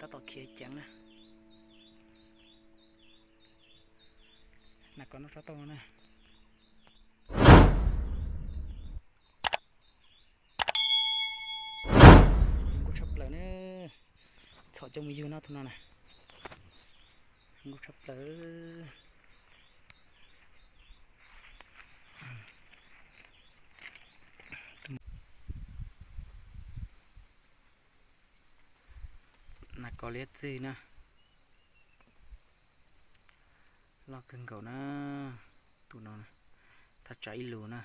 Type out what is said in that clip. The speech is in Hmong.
Tab tom khiav ceev na. Nas kos noj tsob taub no na. Zoo nkauj tshaj plaws na. Txhom coj mus yug no tus no na. Zoo nkauj tshaj plaws. Nas kos liab txwj na. Loj kawg nkaus na. Tus no thaj tsam ib lus na.